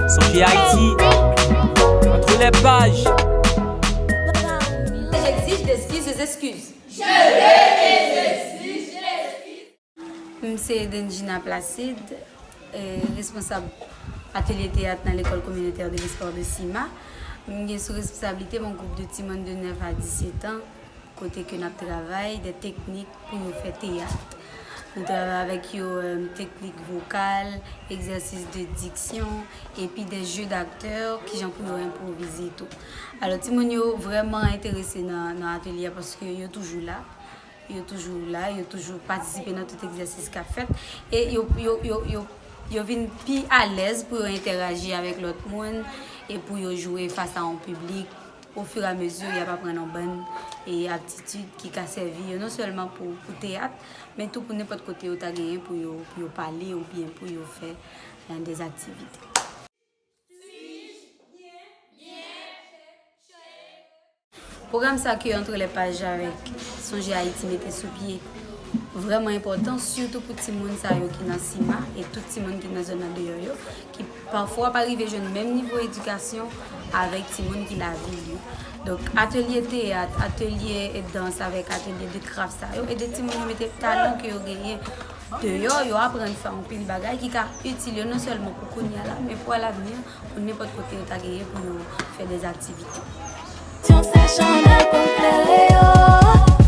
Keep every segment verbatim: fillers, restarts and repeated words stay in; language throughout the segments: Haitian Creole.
Sonje Ayiti, entre les pages. J'exige d'excuses les excuses. M se Denjina Placide, eh, responsab atelye teyat nan lekòl kominotè de lespwa de Sima. M gen sou responsablite m yon gwoup de timoun de nèf a disèt an, kote ke n ap travay de teknik pou yo fè teyat. Nou travay avèk yo, eh, teknik vokal, egzèsis de diksyon, epi de jeu d'acteur, kijan pou yo enpwovize tou. Alò, timoun yo vrèman enterese nan, nan atelye a paske yo toujou la. Yo toujou la, yo toujou patisipe nan tout egzèsis k ap fèt. E yo, yo, yo, yo, yo vin pi alèz pou yo entèraji avèk lòt moun e pou yo jwe fas a yon piblik. Ofiramezi, y ap aprann yon bann e aptitid ki ka sèvi yo non sèlman pou, pou teyat, men tou pou nenpòt kote yo ta genyen pou yo, pou yo pale oubyen pou yo fè, eh, des activités. Pwogram sa ke Entre les Pages avèk Sonje Ayiti mete sou pye vrèman enpòtan, sitou pou timoun sa yo ki nan Sima e tout timoun ki nan zòn andeyò yo, ki pafwa pa rive jwenn menm nivo edikasyon avèk timoun ki lavil yo. Donk, atelye teyat, atelye dans avèk atelye de craft sa yo, ede timoun yo mete talan ke yo genyen deyò, yo aprann fè anpil bagay ki ka itil yo non sèlman pou kounye a la, men pou alavni, pou nenpòt kote yo ta genyen pou yo fè de aktivite. Session de Pompeo.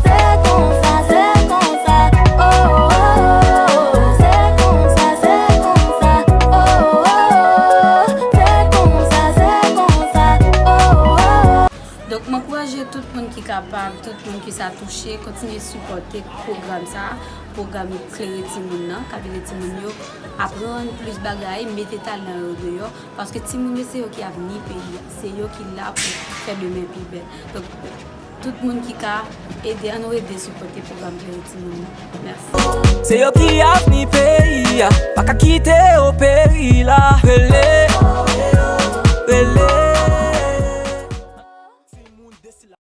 Se konsa, se konsa, oh, oh, oh. Se konsa, se konsa, oh, oh, oh. Se konsa, se konsa, oh, oh, oh. Donk, m ankouraje tout moun ki kapab, tout moun ki sa touche, kontinye sipòte pwogram sa a, pwogram Klere Timoun nan, k ap ede timoun yo aprann plis bagay, mete talan yo deyò, paske timoun yo se yo ki avni peyi a, se yo ki la pou fè demen pi bèl. Donk, tout moun ki ka ede, ann nou ede sipòte pwogram Klere Timoun nan. Mèsi. Se yo ki avni peyi a, pa ka kite yo peri la. Rele